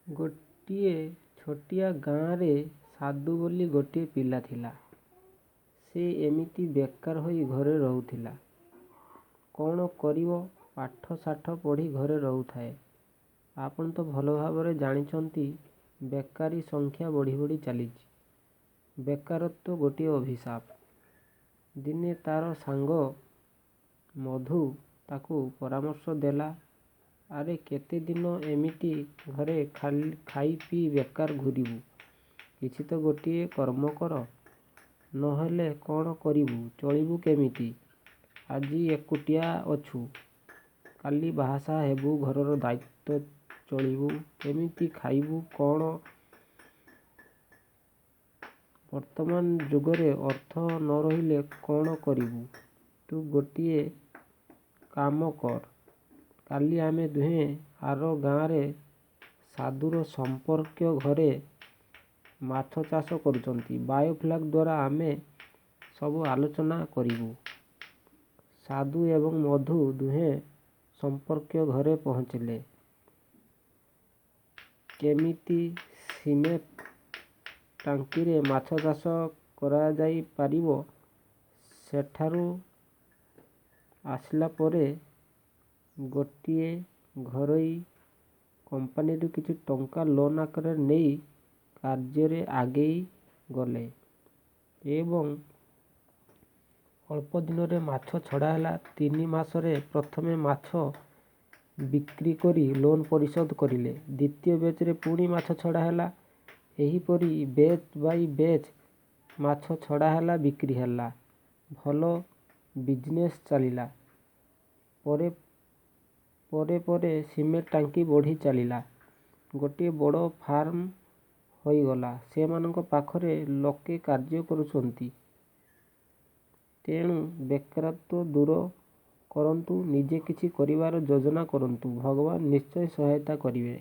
ଗୋଟିଏ ଛୋଟିଆ ଗାଁରେ ସାଧୁ ବୋଲି ଗୋଟିଏ ପିଲା ଥିଲା। ସେ ଏମିତି ବେକାର ହୋଇ ଘରେ ରହୁଥିଲା। କ'ଣ କରିବ, ପାଠ ଶାଠ ପଢ଼ି ଘରେ ରହୁଥାଏ। ଆପଣ ତ ଭଲ ଭାବରେ ଜାଣିଛନ୍ତି, ବେକାରୀ ସଂଖ୍ୟା ବଢ଼ି ବଢ଼ି ଚାଲିଛି। ବେକାରତ୍ୱ ଗୋଟିଏ ଅଭିଶାପ। ଦିନେ ତା'ର ସାଙ୍ଗ ମଧୁ ତାକୁ ପରାମର୍ଶ ଦେଲା, ଆରେ କେତେ ଦିନ ଏମିତି ଘରେ ଖାଇ ପିଇ ବେକାର ଘୂରିବୁ? କିଛି ତ ଗୋଟିଏ କର୍ମ କର। ନ ହେଲେ କ'ଣ କରିବୁ, ଚଳିବୁ କେମିତି? ଆଜି ଏକୁଟିଆ ଅଛୁ, କାଲି ବାହାସାହା ହେବୁ, ଘରର ଦାୟିତ୍ୱ ଚଳିବୁ କେମିତି, ଖାଇବୁ କ'ଣ? ବର୍ତ୍ତମାନ ଯୁଗରେ ଅର୍ଥ ନ ରହିଲେ କ'ଣ କରିବୁ? ତୁ ଗୋଟିଏ କାମ କର। କାଲି ଆମେ ଦୁହେଁ ଆର ଗାଁରେ ସାଧୁର ସମ୍ପର୍କୀୟ ଘରେ ମାଛ ଚାଷ କରୁଛନ୍ତି। ବାୟୋଫ୍ଲକ୍ ଦ୍ୱାରା ଆମେ ସବୁ ଆଲୋଚନା କରିବୁ। ସାଧୁ ଏବଂ ମଧୁ ଦୁହେଁ ସମ୍ପର୍କୀୟ ଘରେ ପହଞ୍ଚିଲେ। କେମିତି ସିମେଣ୍ଟ ଟାଙ୍କିରେ ମାଛ ଚାଷ କରାଯାଇପାରିବ, ସେଠାରୁ ଆସିଲା ପରେ ଗୋଟିଏ ଘରୋଇ କମ୍ପାନୀରୁ କିଛି ଟଙ୍କା ଲୋନ୍ ଆକାରରେ ନେଇ କାର୍ଯ୍ୟରେ ଆଗେଇ ଗଲେ ଏବଂ ଅଳ୍ପ ଦିନରେ ମାଛ ଛଡ଼ା ହେଲା। 3 ମାସରେ ପ୍ରଥମେ ମାଛ ବିକ୍ରି କରି ଲୋନ୍ ପରିଶୋଧ କରିଲେ। ଦ୍ୱିତୀୟ ବ୍ୟାଚ୍ରେ ପୁଣି ମାଛ ଛଡ଼ା ହେଲା। ଏହିପରି ବ୍ୟାଚ୍ ବାଇ ବ୍ୟାଚ୍ ମାଛ ଛଡ଼ା ହେଲା, ବିକ୍ରି ହେଲା, ଭଲ ବିଜନେସ୍ ଚାଲିଲା। ପରେ ପରେ ପରେ ସିମେଣ୍ଟ ଟାଙ୍କି ବଢ଼ି ଚାଲିଲା। ଗୋଟିଏ ବଡ଼ ଫାର୍ମ ହୋଇଗଲା। ସେମାନଙ୍କ ପାଖରେ ଲୋକେ କାର୍ଯ୍ୟ କରୁଛନ୍ତି। ତେଣୁ ବେକାରତ୍ୱ ଦୂର କରନ୍ତୁ, ନିଜେ କିଛି କରିବାର ଯୋଜନା କରନ୍ତୁ, ଭଗବାନ ନିଶ୍ଚୟ ସହାୟତା କରିବେ।